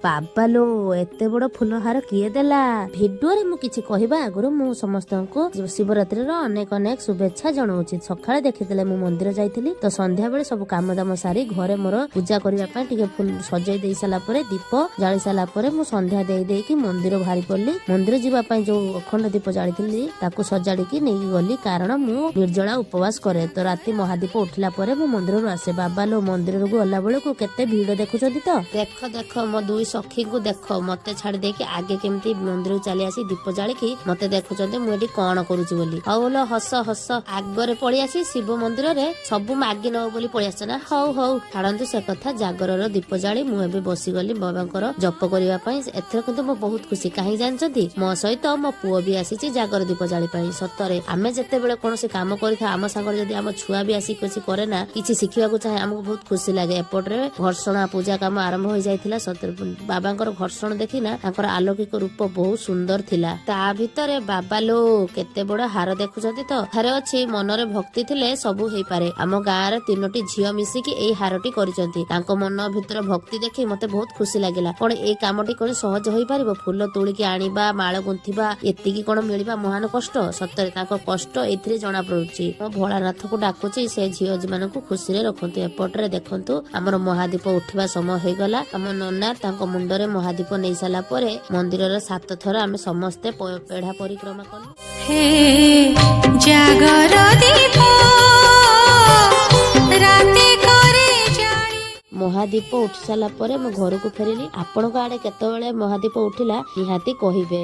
ବାବାଲୋ, ଏତେ ବଡ ଫୁଲହାର କିଏ ଦେଲା? ଭିଡିଓରେ ମୁଁ କିଛି କହିବା ଆଗରୁ ମୁଁ ସମସ୍ତଙ୍କୁ ଶିବରାତ୍ରିର ଅନେକ ଅନେକ ଶୁଭେଚ୍ଛା ଜଣାଉଛି। ସକାଳେ ଦେଖିଥିଲେ ମୁଁ ମନ୍ଦିର ଯାଇଥିଲି, ତ ସନ୍ଧ୍ୟା ବେଳେ ସବୁ କାମ ଦାମ ସାରି ଘରେ ମୋର ପୂଜା କରିବା ପାଇଁ ଟିକେ ଫୁଲ ସଜେଇ ଦେଇ ସାରିଲା ପରେ, ଦୀପ ଜାଳି ସାରିଲା ପରେ ମୁଁ ସନ୍ଧ୍ୟା ଦେଇ ଦେଇକି ମନ୍ଦିର ବାହାରି ପଡିଲି। ମନ୍ଦିର ଯିବା ପାଇଁ ଯୋଉ ଅଖଣ୍ଡ ଦୀପ ଜାଳିଥିଲି, ତାକୁ ସଜାଡିକି ନେଇକି ଗଲି, କାରଣ ମୁଁ ନିର୍ଜଳା ଉପବାସ କରେ। ତ ରାତି ମହାଦୀପ ଉଠିଲା ପରେ ମୁଁ ମନ୍ଦିରରୁ ଆସେ। ବାବାଲୋ, ମନ୍ଦିରକୁ ଗଲା ବେଳକୁ କେତେ ଭିଡ ଦେଖୁଛନ୍ତି ତ? ଦେଖ ଦେଖ, ମୋ ଦୁଇ ସଖୀଙ୍କୁ ଦେଖ। ମତେ ଛାଡି ଦେଇକି ଆଗେ କେମିତି ମନ୍ଦିରକୁ ଚାଲି ଆସି ଦୀପ ଜାଳିକି ମତେ ଦେଖୁଛନ୍ତି ମୁଁ ଏଠି କଣ କରୁଛି ବୋଲି। ହଉ ଲୋ, ହସ ହସ। ଆଗରେ ପଳେଇ ଆସି ଶିବ ମନ୍ଦିରରେ ସବୁ ମାଗି ନବ ବୋଲି ପଳେଇ ଆସିଛ ନା? ହଉ ହଉ, ଛାଡନ୍ତୁ ସେ କଥା। ଜାଗରର ଦୀପ ଜାଳି ମୁଁ ଏବେ ବସିଗଲି ବାବାଙ୍କର ଜପ କରିବା ପାଇଁ। ଏଥର କିନ୍ତୁ ମୁଁ ବହୁତ ଖୁସି। କାହିଁକି ଜାଣିଛନ୍ତି? ମୋ ସହିତ ମୋ ପୁଅ ବି ଆସିଛି ଜାଗର ଦୀପ ଜାଳି ପାଇଁ। ସତରେ, ଆମେ ଯେତେବେଳେ କୌଣସି କାମ କରିଥାଉ, ଆମ ସାଙ୍ଗରେ ଯଦି ଆମ ଛୁଆ ବି ଆସି କିଛି କରେ ନା, କିଛି ଶିଖିବାକୁ ଚାହେଁ, ଆମକୁ ବହୁତ ଖୁସି ଲାଗେ। ଏପଟରେ ଘର୍ଷଣା ପୂଜା କାମ ଆରମ୍ଭ ହୋଇଯାଇଥିଲା। ସତରେ, ବାବାଙ୍କର ଘର୍ଷଣ ଦେଖି ନା, ତାଙ୍କର ଆଲୌକିକ ରୂପ ବହୁତ ସୁନ୍ଦର ଥିଲା। ତା ଭିତରେ ବାବାଲୋ, କେତେ ବଡ ହାର ଦେଖୁଛନ୍ତି ତ? ଠାରେ ଅଛି, ମନରେ ଭକ୍ତି ଥିଲେ ସବୁ ହେଇପାରେ। ଆମ ଗାଁର ତିନୋଟି ଝିଅ ମିଶିକି ଏଇ ହାରଟି କରିଛନ୍ତି। ତାଙ୍କ ମନ ଭିତରେ ଭକ୍ତି ଦେଖି ମତେ ବହୁତ ଖୁସି ଲାଗିଲା। କଣ ଏଇ କାମଟି କଣ ସହଜ ହେଇପାରିବ? ଫୁଲ ତୋଳିକି ଆଣିବା, ମାଳ ଗୁନ୍ଥିବା, ଏତିକି କଣ ମିଳିବା ମହାନ କଷ୍ଟ। ସତରେ, ତାଙ୍କ କଷ୍ଟ ଏଥିରେ ଜଣା ପଡୁଛି। ମୋ ଭୋଳାନାଥକୁ ଡାକୁଛି, ସେ ଝିଅ ମାନଙ୍କୁ ଖୁସିରେ ରଖନ୍ତୁ। ଏପଟରେ ଦେଖନ୍ତୁ, ଆମର ମହାଦୀପ ଉଠିବା ସମୟ ହେଇଗଲା। ଆମ ନନା ତାଙ୍କ ମୁଣ୍ଡରେ ମହାଦୀପ ନେଇ ସାରିଲା ପରେ ମନ୍ଦିରର ସାତ ଥର ଆମେ ସମସ୍ତେ ପେଢା ପରିକ୍ରମା କଲୁ। ହେ ଜାଗର ଦୀପ ରାତି କରି ଜାଳି। ମହାଦୀପ ଉଠି ସାରିଲା ପରେ ମୁଁ ଘରକୁ ଫେରିଲି। ଆପଣଙ୍କ ଆଡେ କେତେବେଳେ ମହାଦୀପ ଉଠିଲା, ନିହାତି କହିବେ।